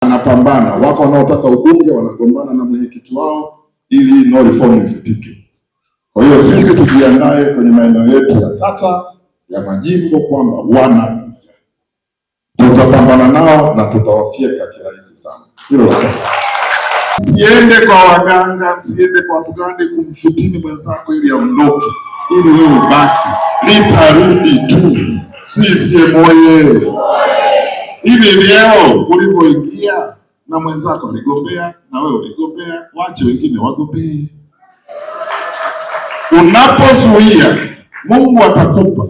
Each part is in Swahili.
Wanapambana, wako wanaotaka ubunge wanagombana na mwenyekiti wao ili no reform ifutike. Kwa hiyo sisi tujiandae kwenye maeneo yetu ya kata, ya majimbo kwamba wanakuja, tutapambana nao na tutawafyeka kirahisi sana. Hilo la msiende kwa waganga, msiende kwa watu gani kumfutini mwenzako ili aondoke, ili wewe ubaki, litarudi tu. CCM oye! Hivi vyeo ulivyoingia na mwenzako aligombea na wewe uligombea, wache wengine wagombee. Unapozuia Mungu atakupa,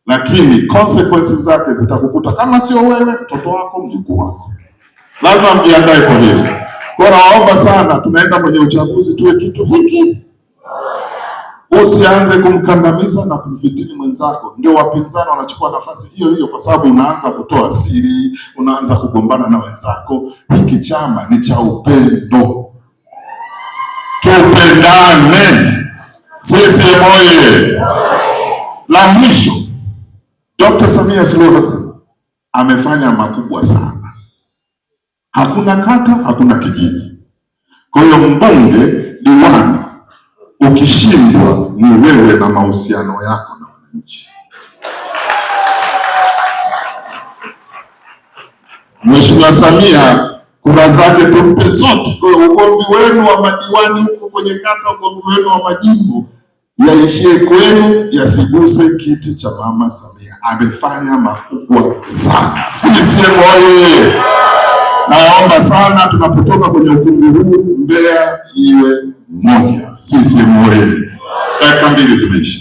lakini consequences zake zitakukuta, kama sio wewe, mtoto wako, mjukuu wako. Lazima mjiandae kwa hilo. Kwa nawaomba sana, tunaenda kwenye uchaguzi tuwe kitu hiki. Usianze kumkandamiza na kumfitini mwenzako. Ndio wapinzani wanachukua nafasi hiyo hiyo, kwa sababu unaanza kutoa siri, unaanza kugombana na wenzako. Hiki chama ni cha upendo, tupendane. Sisi moye. La mwisho, Dr. Samia Suluhu Hassan amefanya makubwa sana. Hakuna kata, hakuna kijiji. Kwa hiyo mbunge, diwani, ukishindwa ni wewe na mahusiano yako na wananchi. Mheshimiwa Samia kura zake tumpe zote. Kwa hiyo ugomvi wenu wa madiwani huko kwenye kata, ugomvi wenu wa majimbo yaishie kwenu, yasiguse kiti cha mama Samia. Amefanya makubwa sana. CCM oye! Naomba sana tunapotoka kwenye ukumbi huu, Mbeya iwe moja. CCM oye! Dakika mbili zimeisha.